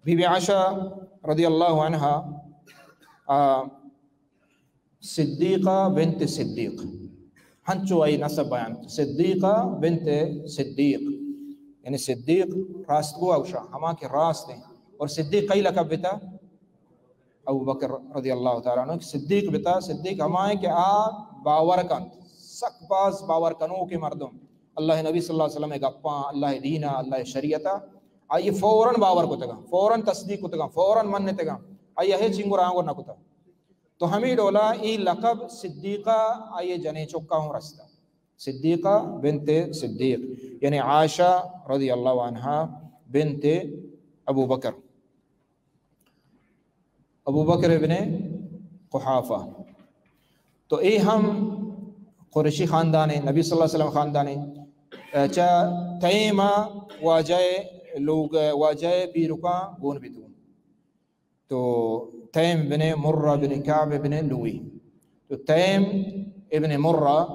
Be be عائشہ رضی اللہ عنہا، آ، صدیقہ بنت صدیق، ہنچو آئی نسب بیان، صدیقہ بنت صدیق، یعنی صدیق راستگو اوشا، ہما کہ راست ہیں۔ اور صدیق کئی لقب بتا؟ ابو بکر رضی اللہ تعالیٰ عنہ صدیق بتا۔ صدیق ہما ہیں کہ آ باور کنت، سک باز باور کنوکیں مردم، اللہ نبی صلی اللہ علیہ وسلم گپاں، اللہ دینا، اللہ شریعتا، آئی فوراً باور کتگا، فوراً تصدیق کتگا، فوراً منتگا، آئی ہچ انگو رانگو نہ کتا۔ تو ہمیں ڈولا ای لقب صدیقہ آئی جنیں چکا ہوں رستا، صدیقہ بنت صدیق، یعنی عائشہ رضی اللہ عنہا بنت ابو بکر، ابو بکر ابن قحافہ۔ تو اے ہم قریشی خاندان ہے، نبی صلی اللہ علیہ وسلم خاندان ہے۔ چا تیما واجہ لوگ، واجہ پیرکاں گون بیتو۔ تو تیم بن مرہ بن کعب بن لوی۔ تو تیم ابن مرہ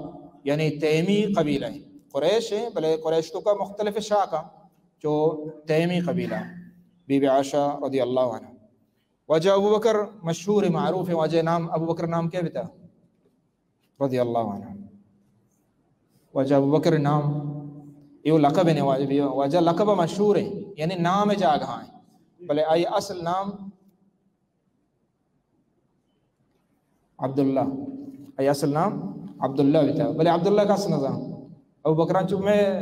یعنی تیمی قبیلہ ہیں، قریش ہیں، بلے قریش تو کا مختلف شاخہ، جو تیمی قبیلہ، بی بی عائشہ رضی اللہ عنہ۔ واجہ ابو بکر مشہور معروف ہے، واجہ نام ابو بکر نام کیا بتا؟ رضی اللہ عنہ۔ واجہ ابو بکر نام، یہ لقب ہے، واجہ، واجہ لقب مشہور ہے، یعنی نام جاگہ ہیں، بلے آئی اصل نام عبداللہ، آئی اصل نام عبداللہ بیتا، بلے عبداللہ کس نزان۔ ابو بکران چو میں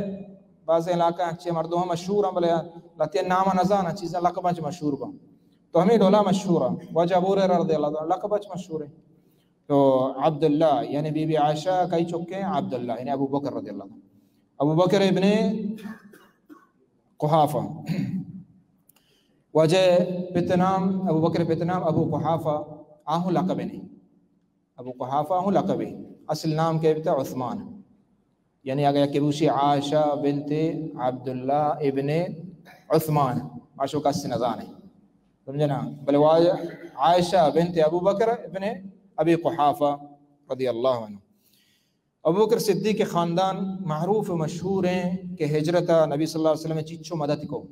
بعض علاقہ چے مردم مشہور ہیں، بلے لتی نام نزان، چیزیں لقب چ مشہور با۔ تو ہمیں ڈولا مشہور ہیں۔ واجہ ابو ہریرہ رضی اللہ تعالیٰ لقب چ مشہور ہے۔ تو عبداللہ، یعنی بی بی عائشہ کئی چکے ہیں؟ عبداللہ، یعنی ابو بکر رضی اللہ عنہ۔ ابو بکر ابن قحافہ۔ واجہ پت نام، ابو بکر پت نام ابو قحافہ، آہوں لقب نہیں۔ ابو قحافہ آہوں لقب ہے۔ اصل نام کہ بتا؟ عثمان۔ یعنی اگر یکی بوشی عائشہ بنت عبداللہ ابن عثمان، آشو کس نزانے۔ سمجھے نا؟ بلے واجہ عائشہ بنت ابو بکر ابن ابی قحافہ رضی اللہ عنہ۔ ابو بکر صدیق کے خاندان معروف و مشہور ہیں کہ ہجرت نبی صلی اللہ علیہ وسلم چیچو مدد کو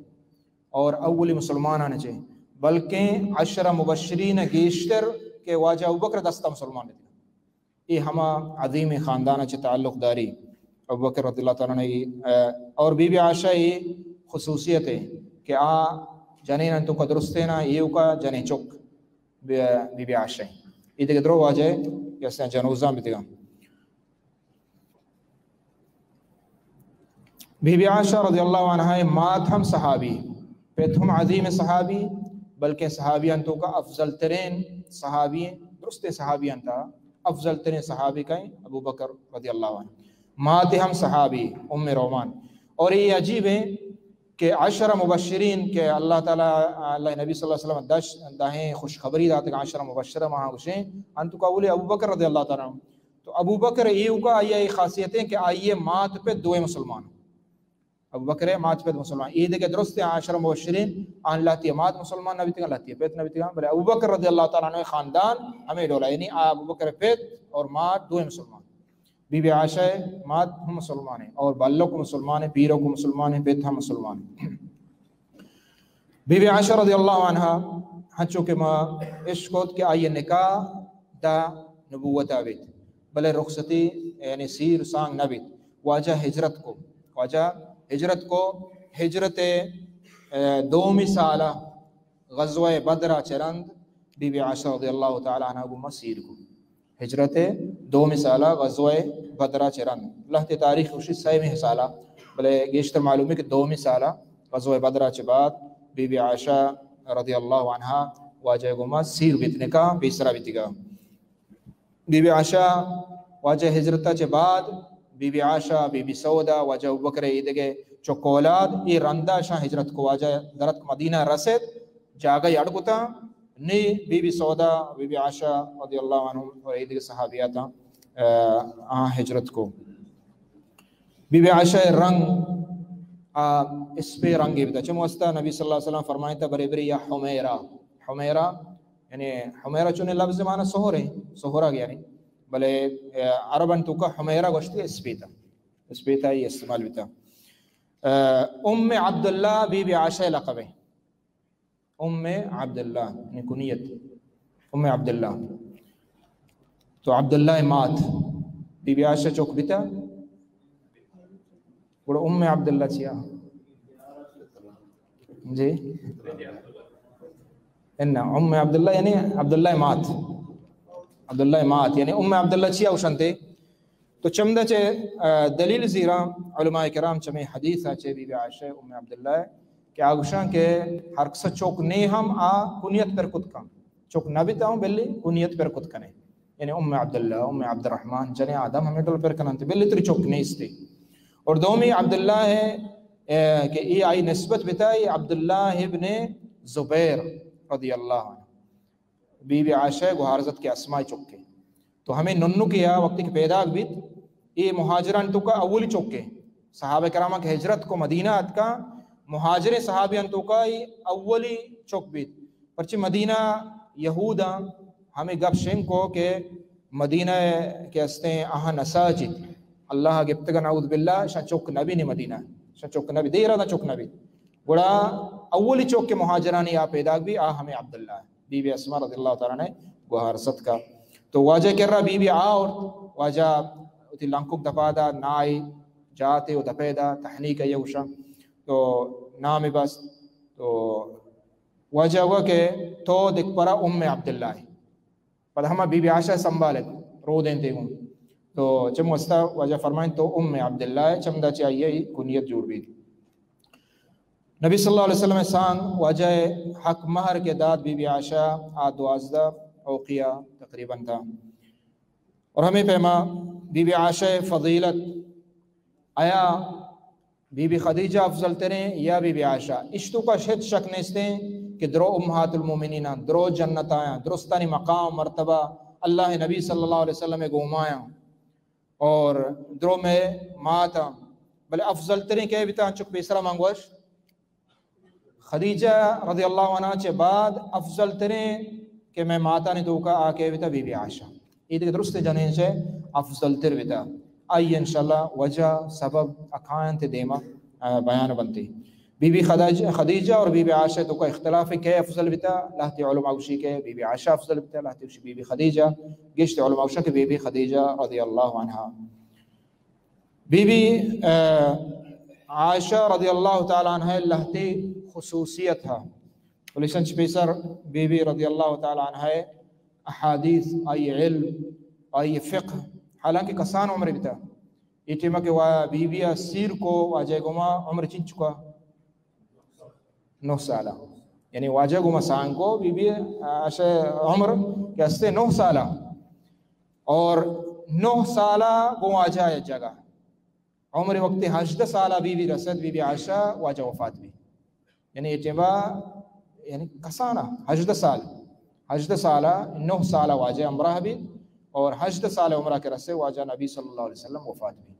اور اولی مسلمان آنے چے، بلکہ عشرہ مبشرین گیشتر کہ واجہ ابو بکر دستا مسلمان تھے۔ یہ ہما عظیم خاندان چے تعلق داری ابو بکر رضی اللہ تعالیٰ عنہ۔ اور بی بی عائشہ یہ خصوصیت ہے کہ آ جنین انتو کا درستے نا، یہ کا جنین چک بی بی عائشہ ہیں۔ یہ دیکھ درو واجہ یسنا جنوزان بیتگا۔ بی بی عائشہ رضی اللہ عنہا مات ہم صحابی، پت ہم عظیم صحابی، بلکہ صحابیان تو کا افضل ترین صحابی، درست صحابیان تا افضل ترین صحابی کہیں؟ ابو بکر رضی اللہ عنہ۔ مات ہم صحابی، ام رومان۔ اور یہ عجیب ہے کہ عشرہ مبشرین کہ اللہ تعالیٰ، اللہ نبی صلی اللہ علیہ وسلم دش، دہیں خوشخبری داتے کہ عشرہ مبشرہ ماہ گوشیں، انتو کا اولی ابو بکر رضی اللہ تعالیٰ عنہ۔ تو ابو بکر ایوکا آئی ای خاصیت ہیں کہ آئی مات پہ دوئے مسلمان۔ ابو بکر مات پہ مسلمان۔ اے دگہ درست ہیں عشرہ مبشرین، آن لہتی مات مسلمان نبیتگا، لہتی پت نبیتگا، بلے ابو بکر رضی اللہ تعالیٰ عنہ خاندان ہمیں ڈولا، یعنی ابو بکر پت اور مات دوئے مسلمان۔ بی بی عائشہ مات ہم مسلمان ہیں اور بلک مسلمان ہیں، پیرک مسلمان ہیں، پت ہم مسلمان ہیں۔ بی بی عائشہ رضی اللہ عنہا، ہنچو کہ ما اشکت کہ آئی نکاح دا نبوت بیت، بلے رخصتی یعنی سیر سانگ نہ بیت۔ واجہ ہجرت کو، واجہ ہجرت کو، ہجرت، اے، دومی سالہ غزوہ بدر چہ رند بی بی عائشہ رضی اللہ تعالیٰ عنہا گو مسیر کو۔ ہجرت دومی سالہ غزوہ بدر چہ رند۔ لہتے تاریخ گوشی سیمی سالہ، بلے گیشتر معلوم ہے کہ دومی سالہ غزوہ بدر چہ بعد بی بی عائشہ رضی اللہ عنہا واجہ گوما سیر بیت، نکاح پیسرا بیتگا۔ بی بی عائشہ واجہ ہجرت چہ بعد بی بی عائشہ، بی بی سودا، واجہ ابوبکر ایدگہ چک اولاد اے رندا شاں ہجرت کو، واجہ درت مدینہ رسید، جاگہ اڑ کتا، نی بی بی سودا، بی بی عائشہ رضی اللہ عنہم اور ایدگہ صحابیاتاں، آ، آ ہجرت کو۔ بی بی عائشہ رنگ، آ، اسپے رنگے بتا۔ چم واسطہ نبی صلی اللہ علیہ وسلم فرمائتا، برے برے یا حمیرہ، حمیرہ، یعنی حمیرہ چونے لفظ معنی سہر ہے، سہرہ یعنی، بلے، آ، عربن توکا حمیرہ گوشتی اسپیتا، اسپیتا ہی استعمال بتا۔ آ، ام عبداللہ بی بی عائشہ لقب ہے۔ ام عبداللہ، یعنی کنیت، ام عبداللہ۔ تو عبداللہ مات، بی بی عائشہ چک بیتا؟ گڑا ام عبداللہ چیا؟ جی؟ انا ام عبداللہ یعنی عبداللہ مات۔ عبداللہ مات یعنی ام عبداللہ چیا اوشنتے؟ تو چمدا چہ، آ، دلیل زیراں علماء کرام چمے حدیث ءَ چہ بی بی عائشہ ام عبداللہ کہ آ گوشاں کہ ہر کس چوک نے ہم آ کنیت پر کت کن۔ چوک نہ بیتا ہوں بلی کنیت پر کت کنے۔ یعنی ام عبداللہ، ام عبدالرحمن، جنے آدم ہمیں ڈول پر کننت، بلی تری چوک نیستی۔ اور دومی عبداللہ ہے، اے، کہ ای آئی نسبت بیتا، ای عبداللہ ابن زبیر رضی اللہ عنہ۔ بی بی عائشہ گوہارزت کہ اسماء چکے۔ تو ہمیں ننکے آ وقتی کہ پیداک بیت، اے مہاجران توکا اولی چکے۔ صحابہ کراماں کہ ہجرت کو مدینہ اتکا، مہاجریں صحابیان توکا اے اولی چک بیت۔ پرچہ مدینہ یہوداں ہمیں گپ شنگ کو کہ مدینہ کہ استیں آہاں نساجد، اللہ گپتگا نعوذ باللہ، شاں چک نبی نے مدینہ، شاں چک نبی، دیرا دا چک نبی۔ گڑا اولی چک کہ مہاجرانی آ پیداک بی، آ ہمیں عبداللہ۔ بی بی اسماء رضی اللہ تعالی عنہ گوہار ستکا۔ تو واجہ کرا بی بی آورت، واجہ وتی لنکک دپا دا، نائی جاتے و دپے دا، تحنیک ای گوشا۔ تو نام بست، تو واجہ ہوا کہ تو دک پرا ام عبداللہ ہے۔ پدا ہما بی بی عائشہ سنبھالت، رو دینتے گوں۔ تو چم واسطہ واجہ فرمائیں تو ام عبداللہ ہے، چمدا چہ آئی کنیت جوڑ بیت۔ نبی صلی اللہ علیہ وسلم سانگ واجہ حق مہر کہ دات بی بی عائشہ آ دوازدہ اوقیہ تقریباً تھا۔ اور ہمیں پیما بی بی عائشہ فضیلت آیا بی بی خدیجہ افضل تریں یا بی بی عائشہ؟ اشتو کا شد شک نیستیں کہ درو امہات المومنین، درو جنت آیاں، درستانی مقام مرتبہ اللہ نبی صلی اللہ علیہ وسلم گومایاں۔ اور درو میں مات ہم، بلے افضل ترین کئے بیتا؟ انچک پیسرا من گوشت، خدیجہ رضی اللہ عنہا چہ بعد افضل ترین کہ میں ماتانی توکا آ کئے بیتا؟ بی بی عائشہ۔ اے دگہ درست جنین چہ افضل تر بیتا۔ آئی انشاءاللہ وجہ سبب اکاینت دیما، آ، بیان بنتی۔ بی بی خدیج-، خدیجہ اور بی بی عائشہ توکا اختلاف ہے، کئے افضل بیتا؟ لہتے علماء گوشی کہ بی بی عائشہ افضل بیتا، لہتے گوشی بی بی خدیجہ، گیشت علماء گوشن کہ بی بی خدیجہ رضی اللہ عنہا۔ بی بی، آ، عائشہ رضی اللہ تعالی عنہا لہتے خصوصیت ہا۔ پولیسن چہ پیسر بی بی رضی اللہ تعالی عنہا احادیث، آئی علم، آئی فقہ، حالانکہ کسان عمر بیتا۔ اے ٹیما کہ وا-، بی بی ء سیر کو واجہ گوما عمر چنچکا؟ نو سالہ۔ یعنی واجہ گوما سانگ کو بی بی عائشہ عمر کہ ہستے نو سالہ۔ اور نو سالہ گوں واجہ ء جگہ۔ عمر وقتی ہژدہ سالہ بی بی رسد، بی بی عائشہ واجہ وفات بی۔ یعنی اے ٹیما، یعنی کسانا ہژدہ سال، ہژدہ سالا، نہ سالا واجہ ہمراہ بیت اور ہژدہ سال عمرہ کہ رسے واجہ نبی صلی اللہ علیہ وسلم وفات بیت۔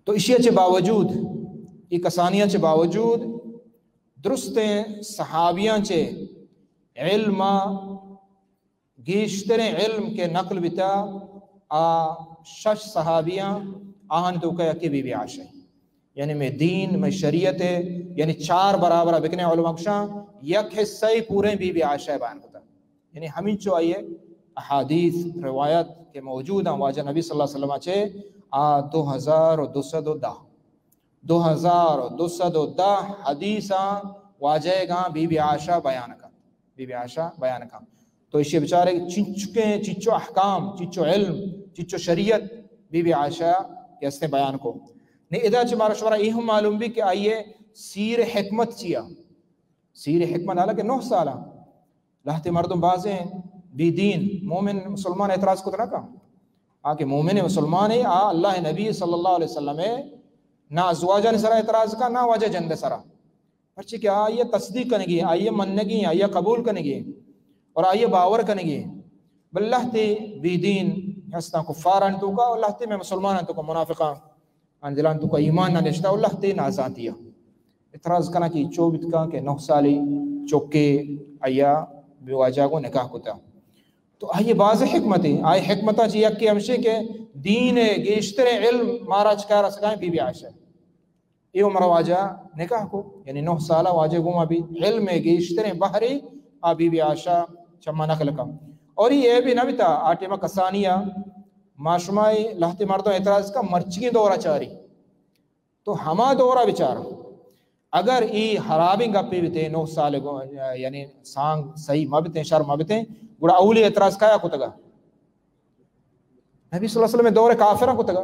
تو اشیا چہ باوجود، ای کسانیا چہ باوجود درستیں صحابیاں چہ علم گیشتریں علم کہ نقل بیتا، آ شش صحابیاں، آہانی توکا یکے بی بی عائشہ۔ یعنی مئے دین، مئے شریعت، یعنی چار برابر بکنے علماء گوشاں، یک حصہ پوریں بی بی عائشہ بیان کتا۔ یعنی ہمینچو آئیے احادیث، روایت کہ موجود ہیں واجہ نبی صلی اللہ علیہ وسلم چے، آ دو ہزار و دو سد و دہ۔ دو ہزار و دو سد و دہ حدیثاں واجہ گاں بی بی عائشہ بیان کن۔ بی بی عائشہ بیان کن۔ تو اشی بچارے چنچکیں، چنچو احکام، چنچو علم، چنچو شریعت بی بی عائشہ کہ ہستیں بیان کو۔ نے ادا چہ مارا شمارا اے ہم معلوم بی کہ آئیے سیر حکمت چیا۔ سیر حکمت حالانکہ نہ سالا۔ لہتے مردم بازیں بی دین، مومن مسلمان اعتراض کت نہ کن۔ آ کہ مومن مسلمان ہے، آ اللہ نبی صلی اللہ علیہ وسلم ہے، نہ ازواجان سرا اعتراض کن، نہ واجہ جند سرا۔ پرچے کہ آئی ء تصدیق کنگی، آئی ء منگی، آئی ء قبول کنگی اور آئی ء باور کنگی۔ بل لہتے بی دین ہستاں کفاران توکا اور لہتے میں مسلمانان توکا منافقاں آن دلان توکا ایمان نہ نشتا اور لہتے نازانتیا اعتراض کنا کہ چو بیت کن کہ نہ سالی چوکے آیا بے واجہ گو نکاح کتا۔ تو آئی باز حکمت ہے، آئی حکمتا چی یک کہ ہمشے کہ دین گیشتر علم مارا چکار اسکائیں بی بی عائشہ۔ اے عمر واجہ نکاح کو، یعنی نو سالہ واجہ گوما بی، علم گیشتریں بہرے آ بی بی عائشہ چما نقل کا۔ اور یہ عیب نہ بیتا، آ ٹیما کسانیا ما شما لہتے مردم اعتراض کا مرچی دورہ چاری، تو ہما دورہ بچار۔ اگر ای حرابیں گپے بیتے، نو سال گو، یعنی سانگ صحیح مہ بیتے، شر مہ بیتے، گڑا اولی اعتراض کایا کتگا؟ نبی صلی اللہ علیہ وسلم دور کافراں کتگا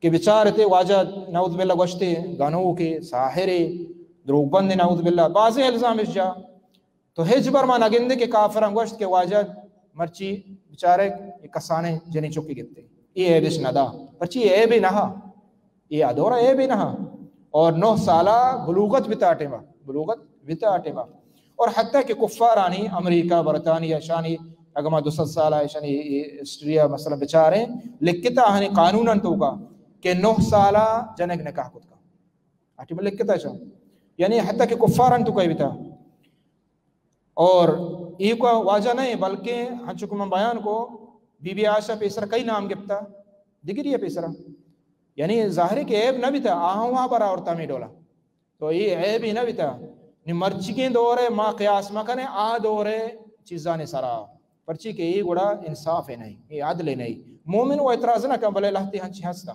کہ بچارتے واجہ نعوذ باللہ گوشتے گنوکے، ساحرے، دروگ بندے، نعوذ باللہ بازیں الزام اش جا۔ تو ہچ بر ما نگندے کہ کافراں گوشت کہ واجہ مرچی بچارے کسانیں جنی چکی گپتے۔ یہ عیبش ندا، پرچی یہ عیبی نہا۔ یہ ادورا عیبی نہا۔ اور نو سالہ بلوغت بتا ٹیما، بلوغت بتا ٹیما۔ اور حتیٰ کہ کفارانی، امریکہ، برطانیہ، شانی، اگر ما دو سد سالہ شانی ہسٹری مثلا بچاریں، لکھتا ہنی قانوناں توکا کہ نو سالہ جنک نکاح کت کا۔ آ ٹیما لکھتا شان۔ یعنی حتیٰ کہ کفاران توکا بتا۔ اور ای کو واجہ نہیں، بلکہ ہنچو کہ من بیان کو، بی بی عائشہ پیسر کئی نام گپتا، دگری ہے پیسرا۔ یعنی ظاہر ہے کہ عیب نہ بیتا، آہاں وہاں پر آورتا می ڈولا۔ تو یہ عیب ہی نہ بیتا۔ نی مرچگیں دور ہے، ما قیاس مکنے، آ دور ہے چیزاں سرا۔ پرچی کہ یہ گڑا انصاف ہے نہیں، یہ عدل ہے نہیں۔ مومن وہ اعتراض نہ کن، بلے لہتے ہنچی ہستا۔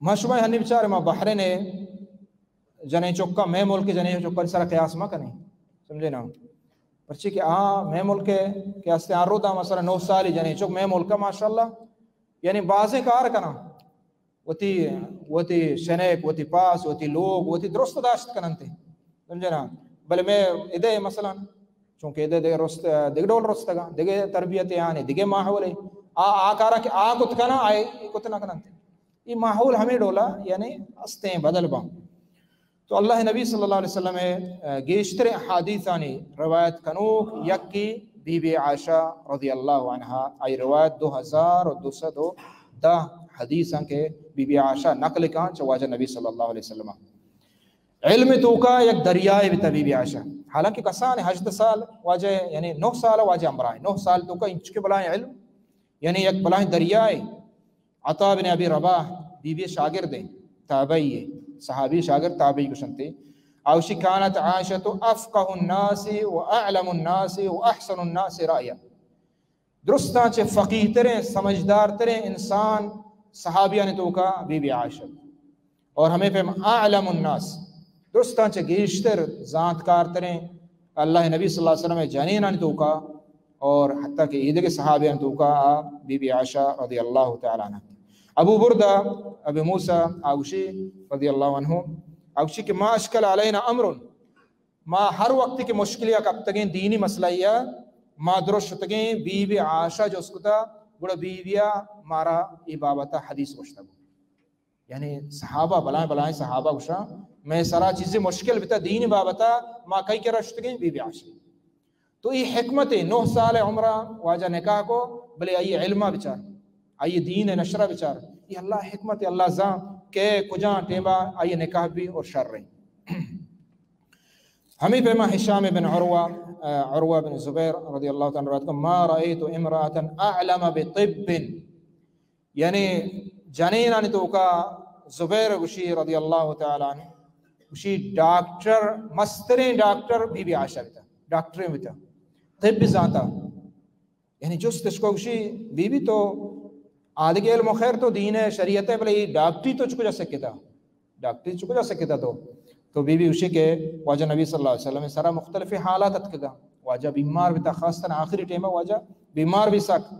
ما شما ہنی بچارے، ما بحرین جنیں چکا، مئے ملک جنیں چکا سرا قیاس ما کنیں، سمجھے نا؟ پرچی کہ آ مئے ملک کہ ہستے آ رودا مثلا نو سالی جنیں چک مئے ملک ماشاءاللہ، یعنی بازیں کار کنا، وتی، وتی شنک، وتی پاس، وتی لوگ، وتی درست داشت کننتے۔ سمجھے نا؟ بلے میں ادے مثلا، چونکہ ادے دگہ رست، دگہ ڈول رستگا، دگہ تربیت آنے، دگہ ماحول ہے۔ آ، آ کارا کہ آ کت کنا، آ کت نہ کننتے۔ یہ ماحول ہمیں ڈولا، یعنی استیں بدل باں۔ تو اللہ نبی صلی اللہ علیہ وسلم، آ، گیشتر حدیثانی روایت کنوک یکی بی بی عائشہ رضی اللہ عنہا، آئی روایت دو ہزار و دو سد و دہ حدیثاں کہ بی بی عائشہ نقل کان چہ واجہ نبی صلی اللہ علیہ وسلم۔ علم توکا یک دریائے بیتا بی بی عائشہ۔ حالانکہ کسان ہژدہ سال واجہ، یعنی نو سال واجہ ہمراہ، نو سال توکا انچکے بلائیں علم، یعنی یک بلائیں دریائے۔ عطا بن ابی رباح بی بی شاگرد ہیں، تابعی ہے، صحابی شاگرد تابعی گشنتے۔ آوشی کانت عائشہ افقہ الناس و اعلم الناس و احسن الناس رأیا۔ درستاں چہ فقیہ تریں، سمجھدار تریں انسان صحابیانی توکا بی بی عائشہ۔ اور ہمیں پیم اعلم الناس، درستاں چہ گیشتر زانتکار تریں اللہ نبی صلی اللہ علیہ وسلم جنینانی توکا اور حتیٰ کہ ایدگہ صحابیانی توکا آ بی بی عائشہ رضی اللہ تعالی عنہ۔ ابو بردہ، ابی موسیٰ آگوشی رضی اللہ عنہ، آگوشی کہ ما اشکل علینا امر، ما ہر وقت کہ مشکلیا کپتگیں دینی مسئلہ یا، ما درست شتگیں بی بی عائشہ جست کتا، گڑا بی بیا مارا ای بابتا حدیث گوشتگ۔ یعنی صحابہ، بلائیں بلائیں صحابہ گوشاں، میں سرا چیزیں مشکل بتا دینی بابتا، ما کئی کرا شتگیں بی بی عائشہ۔ تو ای حکمت ہے، نو سال عمرہ واجہ نکاح کو، بلے آئی علمہ بچار، آئی دین نشرہ بچار۔ ای اللہ حکمت ہے، اللہ زان کہ کجا ٹیما آئی نکاح بھی اور شر رہی۔ ہمیں پیما ہشام بن عروہ، آ، عروہ بن زبیر رضی اللہ تعالی عنہ روایت کو، ما رأیت امرأة اعلم بطب، یعنی جنینانی توکا زبیر گوشی رضی اللہ تعالی عنہ، گوشی ڈاکٹر، مستریں ڈاکٹر بی بی عائشہ بیتا، ڈاکٹریں بیتا، طب زانتا۔ یعنی جستش کو گوشی، بی بی تو آدگہ علم و خیر تو دین ہے، شریعت ہے، بلے یہ ڈاکٹری تو چکو جا سکتا؟ ڈاکٹری چکو جا سکتا تو؟ تو بی بی گوشی کہ واجہ نبی صلی اللہ علیہ وسلم سرا مختلف حالات اتکگا، واجہ بیمار بیتا، خاص طور آخری ٹائم واجہ بیمار بھی سک۔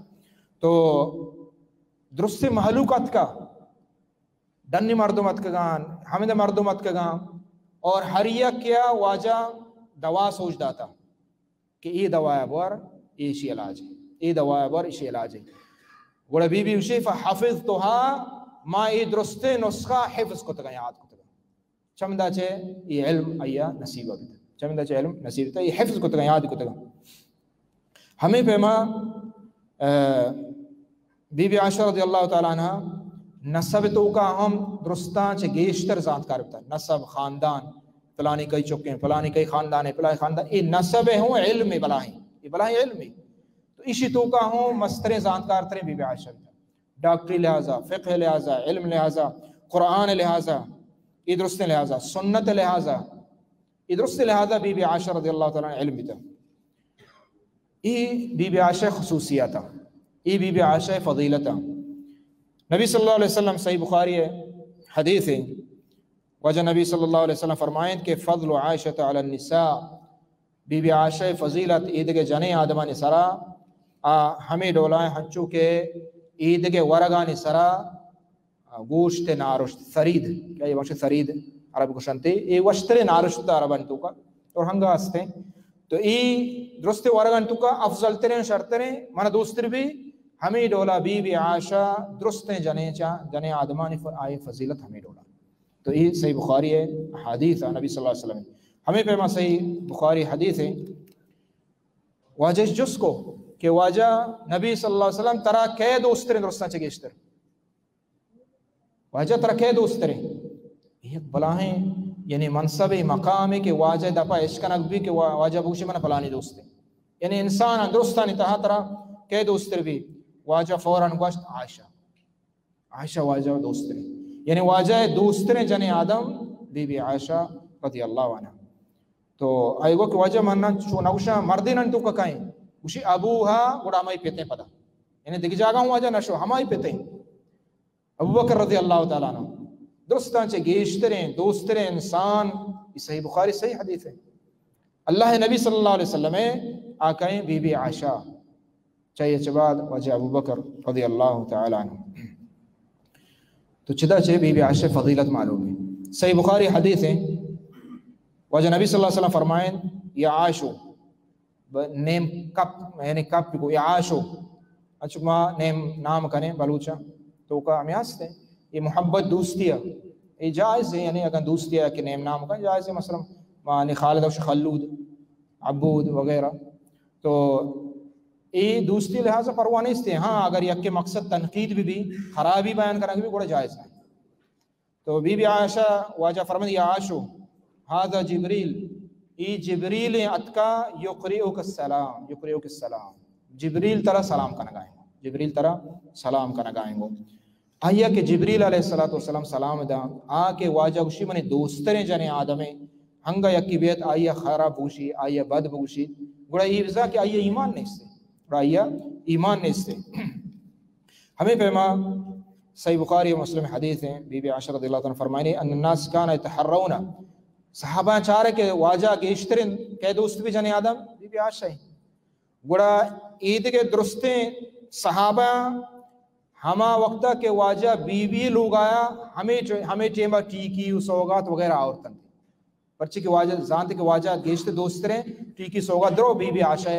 تو درست مہلوک اتکا، ڈنی مردم اتکگان، ہمد مردم اتکگان، اور ہر یک کیا واجہ دوا سوچ داتا کہ ای دوا بور، ایشی علاج ہے، ای دوا بور، ایشی علاج ہے۔ گڑا بی بی گوشی، فحفظتها، ما ای درستیں نسخہ حفظ کتگا، یاد کتگا۔ چمدا چہ ای علم ایا نصیب بیت۔ چمدا چہ علم نصیب بیت، ای حفظ کتگا، یاد کتگا۔ ہمیں پیما، آ، بی بی عائشہ رضی اللہ تعالی عنہ نسب توکا ہم درستاں چہ گیشتر زانتکار بیتا۔ نسب، خاندان، پلانی کئی چکیں، پلانی کئی خاندان ہے، پلانی خاندان، ای نسب ہوں علم بلاہیں، ای بلاہیں علم۔ تو ایشی توکا ہوں مستریں زانتکار تریں بی بی عائشہ بیتا۔ ڈاکٹری لحاظا، فقہ لحاظا، علم لحاظا، قرآن لحاظا، اے درستیں لحاظا، سنت لحاظا، اے درستیں لحاظا بی بی عائشہ رضی اللہ تعالی عنہ علم بیتا۔ اے بی بی عائشہ خصوصیاتا، اے بی بی عائشہ فضیلتا۔ نبی صلی اللہ علیہ وسلم، صحیح بخاری ہے، حدیث ہے، واجہ نبی صلی اللہ علیہ وسلم فرمائیں کہ فضل عائشہ علی النساء، بی بی عائشہ فضیلت ایدگہ جنیں آدمانی سرا آ ہمے ڈولائیں ہنچو کہ ایدگہ ورگانی سرا گوشت نارشت، ثرید، کہ اے وش ثرید عرب گوشنتے، اے وشتریں نارشت عربانی توکا اور ہنگا ہستیں۔ تو اے درست ورگانی توکا افضل تریں، شرتریں، من دوستر بھی ہمے ڈولا بی بی عائشہ درستیں جنیں چا، جنیں آدمانی ف-، آئی فضیلت ہمے ڈولا۔ تو اے صحیح بخاری ہے، حدیث ہے نبی صلی اللہ علیہ وسلم۔ ہمے پیما صحیح بخاری حدیث ہے۔ واجہ جست کو کہ واجہ نبی صلی اللہ علیہ وسلم ترا کئے دوستریں درستاں چہ گیشتر؟ واجہ ترا کئے دوستریں؟ یک بلاہیں، یعنی منصب مقام ہے کہ واجہ دپا اشکنگ بھی کہ وا-، واجہ بوشے من پلانی دوستے۔ یعنی انسان درستانی تہا ترا کئے دوستر بھی؟ واجہ فوراً گوشت عائشہ۔ عائشہ واجہ دوستریں، یعنی واجہ دوستریں جنیں آدم بی بی عائشہ رضی اللہ عنہ۔ تو آئی گو کہ واجہ من چو نگوشاں مردینن تو ککائیں، گوشی ابوہا گڑا ہمائی پتیں پدا، یعنی دگہ جاگہ ہوں واجہ نشو، ہمائی پتیں۔ ابوبکر رضی اللہ تعالی عنہ درستاں چہ گیشتریں، دوستریں انسان، یہ صحیح بخاری صحیح حدیث ہے۔ اللہ نبی صلی اللہ علیہ وسلم آقائیں بی بی عائشہ، چاہیے چہ بعد واجہ ابوبکر رضی اللہ تعالی عنہ۔ تو چدا چہ بی بی عائشہ فضیلت معلوم ہے۔ صحیح بخاری حدیث ہے، واجہ نبی صلی اللہ علیہ وسلم فرمائیں، یا عائشو، ب-، نیم کپ، یعنی کپ کو یا عاشو، اچھا ما نیم نام کنے بلوچا، تو کا ہمیں ہستے، یہ محبت دوستی ہے، یہ جائز ہے، یعنی اگر دوستی ہے کہ نیم نام کا جائز ہے، مثلاً ما نے خالد اور خلود، عبود وغیرہ۔ تو اے دوستی لحاظ پرواہ نیست ہے۔ ہاں، اگر یک کے مقصد تنقید بھی بھی، خرابی بیان کرنا بھی گڑا جائز ہے۔ تو بی بی عائشہ واجہ فرمائیں، یا عائشو، هذا جبریل، ای جبریل اتکا، یقرئک السلام، یقرئک السلام۔ جبریل ترا سلام کنگائیں، جبریل ترا سلام کنگائیں گو۔ آیا کہ جبریل علیہ الصلوۃ والسلام سلام دا، آ کہ واجہ گوشی منی دوستریں جنیں آدمیں، ہنگا یکی بیت آیا خراب بوشی، آیا بد بوشی، گڑا ای بزا کہ آیا ایمان نیست، گڑا آیا ایمان نیست۔ ہمیں پیما صحیح بخاری و مسلم حدیث ہیں، بی بی عائشہ رضی اللہ تعالی عنہ فرمائنی، ان الناس کان یتحرون، صحابہ چارے کہ واجہ گیشترین کہ دوست بھی جنیں آدم بی بی عائشہ ہیں۔ گڑا ایدگہ درستیں صحابہ ہما وقتا کہ واجہ بی بی لوگ آیا، ہمیں ٹی-، ہمیں ٹیما ٹیکی و سوغات وغیرہ آورتن۔ پرچہ کہ واجہ زانت کہ واجہ گیشت دوستریں ٹیکی سوغات درو بی بی عائشہ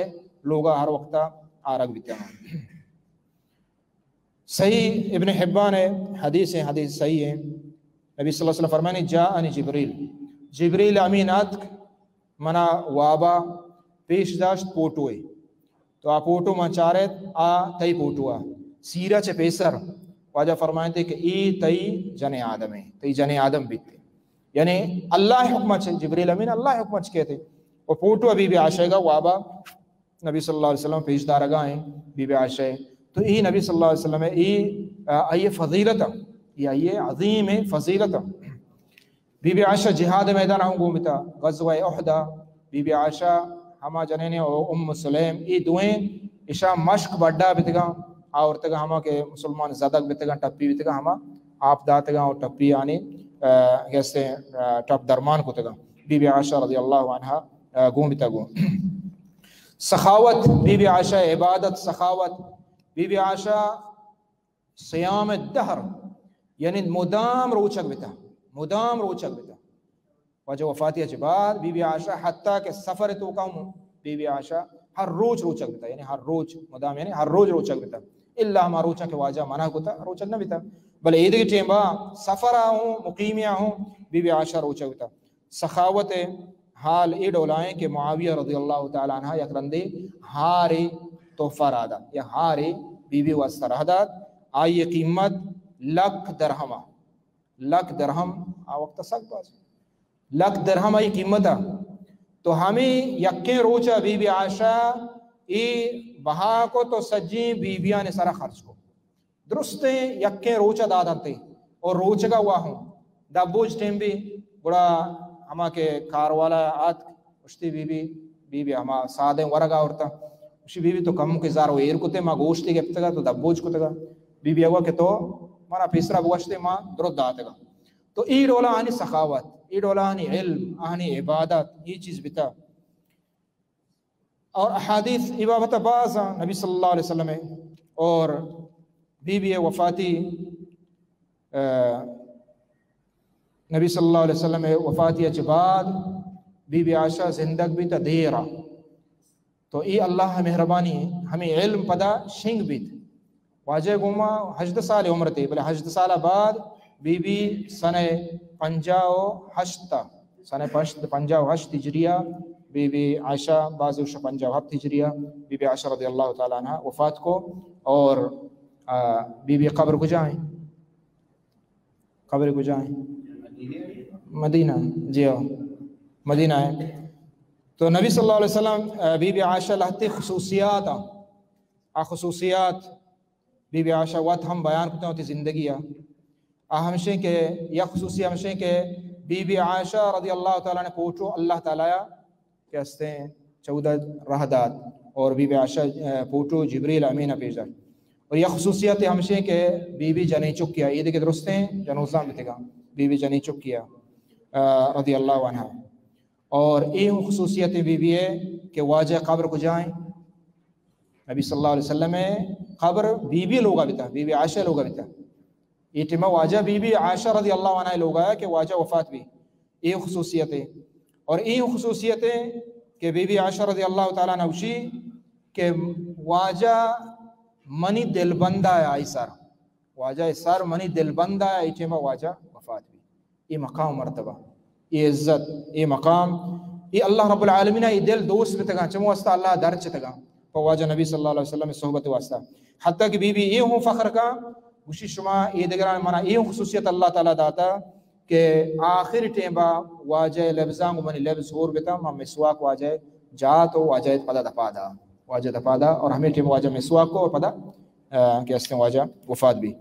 لوگا ہر وقتا آرگ بیتے ہیں۔ صحیح ابن حبان ہے، حدیث ہے، حدیث صحیح ہے۔ نبی صلی اللہ علیہ وسلم فرمانی، جاءنی جبریل، جبریل امین آتک منا وابا پیش داشت پوٹوئے۔ تو آ پوٹو من چارت، آ تئی پوٹو آ۔ سیرا چہ پیسر واجہ فرمائنتے کہ ای تئی جنیں آدمے، تئی جنیں آدم بیتے۔ یعنی اللہ حکم چہ، جبریل امین اللہ حکم چہ کہتے۔ و پوٹو بی بی عائشہ گا وابا نبی صلی اللہ علیہ وسلم پیش دارگا ہیں، بی بی عائشہ۔ تو ای نبی صلی اللہ علیہ وسلم ای، آ، ای فضیلت، ای، ای عظیم فضیلت۔ بی بی عائشہ جہاد میدان ہوں گون بتا، غزوہ احد، بی بی عائشہ ہما جنین او ام سلیم، ای دوئیں اشا مشک بڈا بتگاں، آورتگاں ہما کہ مسلمان زدگ بتگاں، ٹپی بتگاں، ہما آپ داتگاں اور ٹپی آنی، آ، گیستے، آ، ٹپ درمان کتگاں۔ بی بی عائشہ رضی اللہ عنہا، آ، گون بتا گون۔ سخاوت، بی بی عائشہ عبادت، سخاوت، بی بی عائشہ صیام الدهر، یعنی مدام روچگ بتا، مدام روچگ بتا۔ واجہ وفاتی چہ بعد بی بی عائشہ حتی کہ سفر توکا ہم بی بی عائشہ ہر روچ روچگ بتا، یعنی ہر روچ مدام، یعنی ہر روچ روچگ بتا۔ الا ہما روچاں کہ واجہ منع کتا، روچگ نہ بتا۔ بلے ایدگہ ٹیمبا سفر ہوں، مقیمی ہوں، بی بی عائشہ روچگ بتا۔ سخاوت حال اے ڈولائیں کہ معاویہ رضی اللہ تعالی عنہ یک رندے ہارے تحفہ را دات، یا ہارے بی بی واسطہ را دات، آئی قیمت لکھ درہم آ، لکھ درہم آ وقت سک باز، لکھ درہم آئی قیمت آ۔ تو ہمیں یکیں روچ بی بی عائشہ ای بہا کو تو سجیں بی بیان سرا خرچ کو۔ درستیں یکیں روچ ء دادنت، اور روچگا واہوں دبوج ٹیم بی، گڑا ہما کہ کاروالا آتک، گوشتی بی بی، بی بی ہما سادیں ورگا آورتا، گوشی بی بی تو کمو کہ زر و ایر کتے، ما گوشتی گپتگا تو دبوج کتگا۔ بی بی اگوا کہ تو منا پیسرا بگوشتے ما درست داتگا۔ تو ای ڈولا آنی سخاوت، ای ڈولا آنی علم، آنی عبادت، ای چیز بتا۔ اور احادیث ای بابت باز ہیں نبی صلی اللہ علیہ وسلم اور بی بی وفاتی، آ، نبی صلی اللہ علیہ وسلم وفاتی اچ بعد بی بی عائشہ زندگ بیت دیرا۔ تو ای اللہ مہربانی، ہمیں علم پدا شنگ بیت۔ واجہ گوما ہژدہ سال عمر تے، بلے ہژدہ سال بعد بی بی سنہ پنجاہ و ہشت تا، سنہ پشت، پنجاہ و ہشت ہجریہ، بی بی عائشہ، بعض گوشاں پنجاہ و ہفت ہجریہ، بی بی عائشہ رضی اللہ تعالی عنہ وفات کو۔ اور، آ، بی بی قبر کجا ہیں؟ قبر کجا ہیں؟ مدینہ۔ جی ہاں، مدینہ ہے۔ تو نبی صلی اللہ علیہ وسلم، آ، بی بی عائشہ لہتے خصوصیات، آ خصوصیات بی بی عائشہ وت ہم بیان کتاں وتی زندگی ءَ۔ آ ہمشیں کہ یک خصوصی ہمشیں کہ بی بی عائشہ رضی اللہ تعالی عنہ پوٹو اللہ تعالی ءَ کہ ہستیں چودہ رہ دات اور بی بی عائشہ، آ، پوٹو جبریل امین ءَ پیش داشت۔ اور یک خصوصیت ہمشیں کہ بی بی جنیں چکی ءَ، اے دگہ درستیں جنوزاں بتگاں، بی بی جنیں چکی ءَ، آ، رضی اللہ عنہا۔ اور اے ہوں خصوصیت بی بی ءِ کہ واجہ قبر کجا ہیں؟ نبی صلی اللہ علیہ وسلم ءِ قبر بی بی لوگا بیتا، بی بی عائشہ لوگا بیتا۔ اے ٹیما واجہ بی بی عائشہ رضی اللہ عنہا لوگا کہ واجہ وفات بی۔ اے خصوصیت ہے۔ اور اے خصوصیت ہے کہ بی بی عائشہ رضی اللہ تعالی عنہا گوشی کہ واجہ منی دلبندا ہے، آئی سر، واجہ سر منی دلبندا ہے، اے ٹیما واجہ وفات بی۔ اے مقام و مرتبہ، اے عزت، اے مقام، اے اللہ رب العالمین ءَ اے دل دوست بتگاں، چمو واسطہ اللہ درچتگاں پہ واجہ نبی صلی اللہ علیہ وسلم ءِ صحبت واسطہ۔ حتیٰ کہ بی بی اے ہوں فخر کا، گوشی شما اے دگران منا اے ہوں خصوصیت اللہ تعالی داتا کہ آخر ٹیمبا واجہ لبزاں گو منی لبز ہور بتا، ما مسواک واجہ جات و واجہ پدا دپا دا، واجہ دپا دا اور ہمیں ٹیم واجہ مسواک کو اور پدا، آ، کہ استیں واجہ وفات بی۔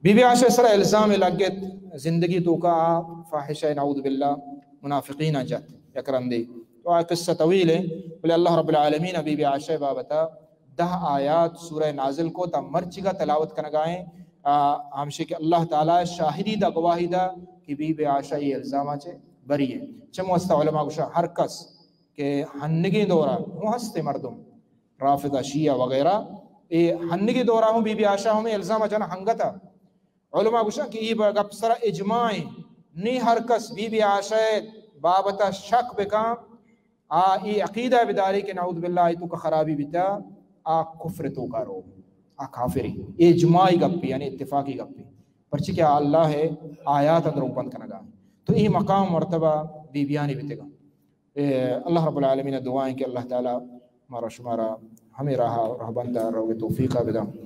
بی بی عائشہ سر الزام لگت، زندگی توکا فاحشہ نعوذ باللہ منافقین جت یک رندے۔ تو آ قصہ طویل ہے، بلے اللہ رب العالمین بی بی عائشہ بابتا دہ آیات سورہ نازل کو تا مرچگا تلاوت کنگائیں۔ آ، ہمشی کہ اللہ تعالی شاہدی دا، گواہی دا کہ بی بی عائشہ اے الزاماں چے بری ہے۔ چم واسطہ علماء گوشا ہر کس کہ ہنگیں دورا ہوں ہستے مردم رافضہ، شیعہ وغیرہ، اے ہنگی دورا ہوں بی بی عائشہ ہمیں الزام جن ہنگتا۔ علماء گوشن کہ اے گپ سر اجماع ہیں، نی ہر کس بی بی عائشہ بابتا شک بکن، آ اے عقیدہ بداری کہ نعوذ باللہ آئی توکا خرابی بیتا، آ کفر توکا رو، آ کافری۔ اے اجماعی گپی، یعنی اتفاقی گپی۔ پرچہ کہ آ اللہ ہے آیات اندر بند کنگا۔ تو اے مقام مرتبہ بی بیانی بیتگا۔ اے اللہ رب العالمین دعا ہیں کہ اللہ تعالی مارا شمارا ہمیں راہ، راہبند روگ توفیق بدا۔